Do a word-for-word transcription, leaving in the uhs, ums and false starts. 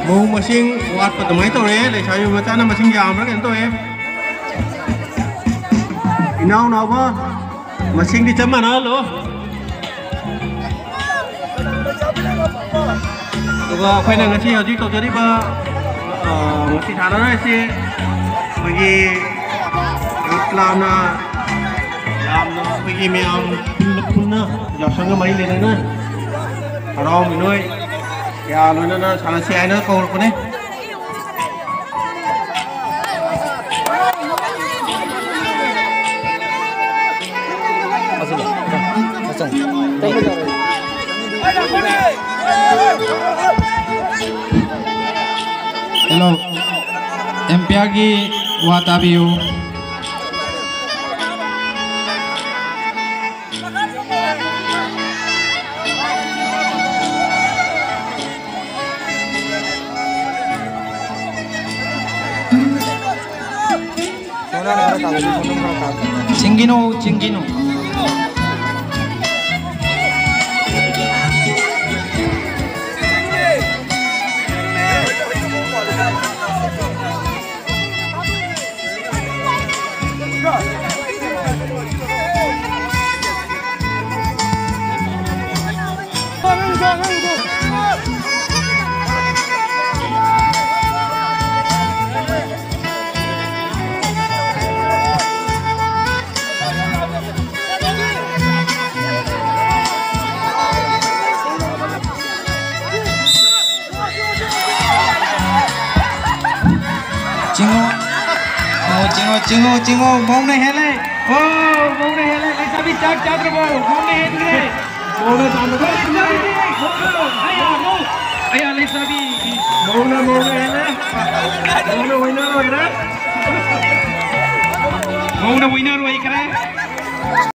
ꯃꯧ ꯃꯁꯤꯡ ꯋꯥꯠꯄ ꯑꯗꯨꯃꯥꯏꯅ ꯇꯧꯔꯦ, ꯂꯩꯁꯥꯕꯤ ꯃꯆꯥꯅ ꯃꯁꯤꯡ ꯌꯥꯝꯕ꯭ꯔꯥ ꯀꯩꯅꯣ ꯇꯧꯋꯦ꯫ ꯏꯅꯥꯎ ꯅꯥꯎꯕ ꯃꯁꯤꯡꯗꯤ ꯆꯞ ꯃꯥꯟꯅꯍꯜꯂꯣ꯫ ꯑꯗꯨꯒ ꯑꯩꯈꯣꯏꯅ ꯉꯁꯤ ꯍꯧꯖꯤꯛ ꯇꯧꯖꯔꯤꯕ, ꯑ, ꯃꯁꯤ ꯁꯥꯟꯅꯔꯣꯏ ꯑꯁꯤ ꯑꯩꯈꯣꯏꯒꯤ ꯌꯨꯠ ꯀ꯭ꯂꯕꯅ ꯌꯥꯝꯅ ꯑꯩꯈꯣꯏꯒꯤ ꯃꯌꯥꯝ ꯄꯨꯟꯅ, ꯄꯨꯟꯅ ꯌꯥꯎꯁꯪꯒ ꯃꯔꯤ ꯂꯩꯅꯅ ꯍꯔꯥꯎ ꯃꯤꯅꯣꯏ ꯀꯌꯥ ꯂꯣꯏꯅꯅ ꯁꯥꯟꯅꯁꯤ ꯍꯥꯏꯅ ꯀꯧꯔꯛꯄꯅꯦ꯫ Hello, ꯑꯦꯝꯄꯤꯌꯥꯔꯒꯤ ꯋꯥ ꯇꯥꯕꯤꯌꯨ꯫ ꯆꯤꯡꯒꯤꯅꯨ, ꯆꯤꯡꯒꯤꯅꯨ꯫ ꯆꯤꯡꯉꯨ꯫ ꯑꯣ, ꯆꯤꯡꯉꯨ, ꯆꯤꯡꯉꯨ, ꯆꯤꯡꯉꯨ꯫ ꯃꯧꯅ ꯍꯦꯜꯂꯦ꯫ ꯑꯣ, ꯃꯧꯅ ꯍꯦꯜꯂꯦ꯫ ꯂꯩꯁꯥꯕꯤ ꯆꯥꯛ ꯆꯥꯗ꯭ꯔꯕꯣ? ꯃꯧꯅ ꯍꯦꯟꯈ꯭ꯔꯦ꯫ ꯃꯧꯅ ꯆꯥꯗ꯭ꯔꯕꯣ? ꯂꯩꯁꯥꯕꯤ, ꯃꯧꯅ꯫ ꯑꯌꯥ, ꯃꯧ꯫ ꯑꯌꯥ, ꯂꯩꯁꯥꯕꯤ꯫ ꯃꯧꯅ, ꯃꯧꯅ ꯍꯦꯜꯂꯦ꯫ ꯃꯧꯅ winner ꯑꯣꯏꯔꯦ꯫ ꯃꯧꯅ winner ꯑꯣꯏꯈ꯭ꯔꯦ꯫